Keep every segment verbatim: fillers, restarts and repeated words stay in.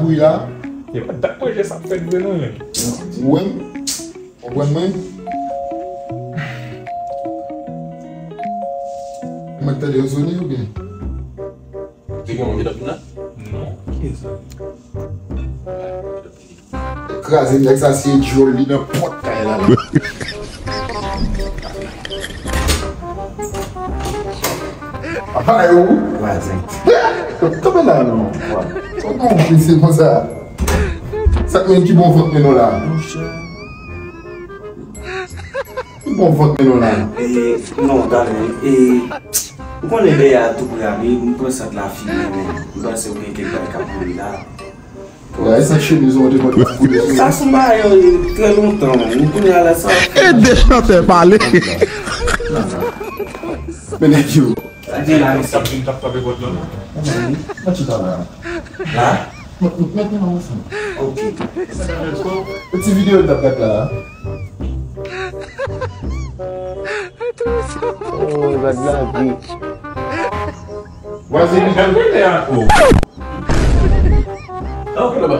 Wi la. E pa dat manje sa fèt vre non menm. Ou wè m? Konprann mwen? Mwen tande yo sone oubyen? Te gen yon medam la? Non. Ki sa? Kraze nèg sa, se djòl li nan pòt kay la la. Apa yo? Vwazen. Kanpe la non. Kòman w prese konsa? Sa k menm ki bon vant men nou la? Monchè. Ki bon vant men nou la? E, non, talè, e, ou konnen dèyè a tou pre a, men m pran sant la fimen, men m panse ou gen kèk bagay k ap boule la. Gade sa chemiz ou te pot la koule sou. Sa se yon bagay, e, trè lontan, men kounye a la sa. Ede chantè pale. Men nèg yo. Sa gen la, mesye. K ap vin k ap frape pòt la. Mwen chita la. La? Mwen, mwen, mwen, mwen, mwen. Ok. E ti videyo n ap gad la. Oh, gad la vi. Vwazen li. Gad mwen ankò. Ok, laba.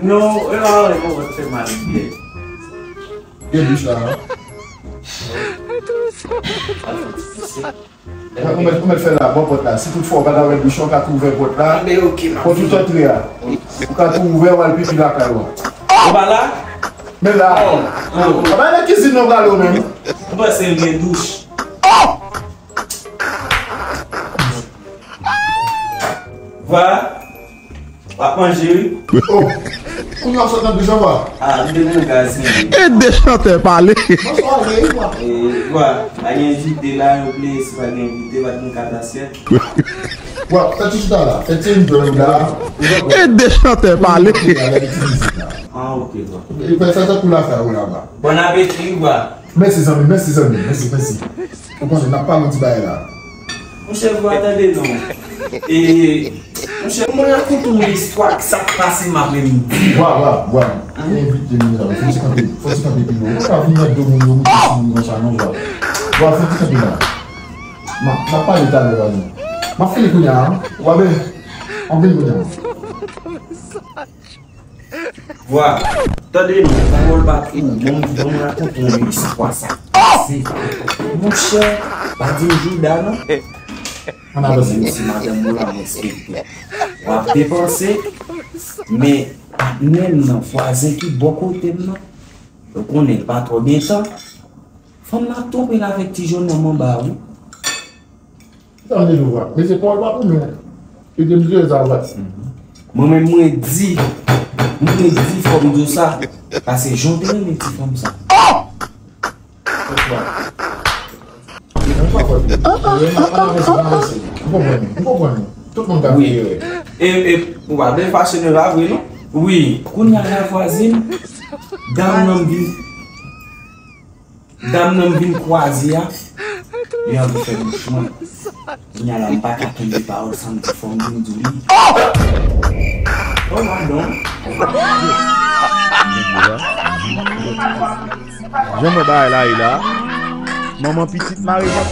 Non, e la, e bon, se mal. Gen bouch la, hein? Al fè ti pise. Ou mèt, ou mèt fè la, bò pòt la. Si toutfwa ou pa ta wè bouch la, ou ka tou ouvè pòt la. Anben, ok, m ap vini. Pòt ou t antre a. Ou ka tou ouvè, ou al pipi lakay ou a. Ou pa la? Men la. Oh, oh. Apa nan kizin nan ou prale ou menm? Ou panse m gen douch? Va. W ap manje, wi. Oh! Kounye a w sot nan douch an, bwa? Ah, m te pran gaz, men. Ede chantè pale. Bonswa, wi, bwa. E, bwa, pa gen envite la, yo ple, si pa gen envite, pa gen kat asyèt. Bwa, fè ti chita la, fè ti enjoy la. Ede chantè pale. Ah, ok, bwa. E fè sa, sa pou lakay ou laba. Bon apeti, wi, bwa. Mèsi, zanmi, mèsi, zanmi, mèsi, mèsi. Ou konnen, n ap pale yon ti bagay la. Monchè, bwa, tande non. E, monchè, mwen rakonte yon istwa ki sa k pase m ap menm di. Bwa, bwa, bwa. Hein? Envite nou la, fò ti kanpe, fò ti kanpe pi lwen. Ou pa ka vin nan do moun yo, moute sou moun konsa non, bwa. Bwa, fò ti kanpe la. M ap, m ap pale talè, bwa. M ap fini kounye a, hein. Ou pa bezwen, m ap vin kounye a. Vwa, tande non, pawòl pa pou ou, bon, bon, rakonte yon istwa sa k pase. Monchè, pa di m jouda non. Ann avanse. Menm si madanm ou la respekte. W ap depanse, men patnè m nan, vwazen ki bò kote m nan, ou konnen l pa twò gen tan. Fanm nan twonpe l avèk ti jennonm anba, wi. Sa m di nou, vwa. Mesye, pawòl pa pou nou. Kite m jere sa, vwa. Mwen menm, mwen di, mwen di fò m di w sa, paske jan w te renmen ti fanm sa. Mwen pa fòt li. Mwen pa fòt li. M konprann nou. M konprann nou. Tout moun ka fè erè. E, e, ou pa byen fache nou la vre, non? Wi. Kounye a la, vwazin, dam nan vin Dam nan m vin kwaze a, li anvi fè bouch mwen. Kounye a la, m pa ka kenbe pawòl san m di fò m vin di w li. Oh, padon. Jan mwen bagay la ye la. Manman pitit mare vant.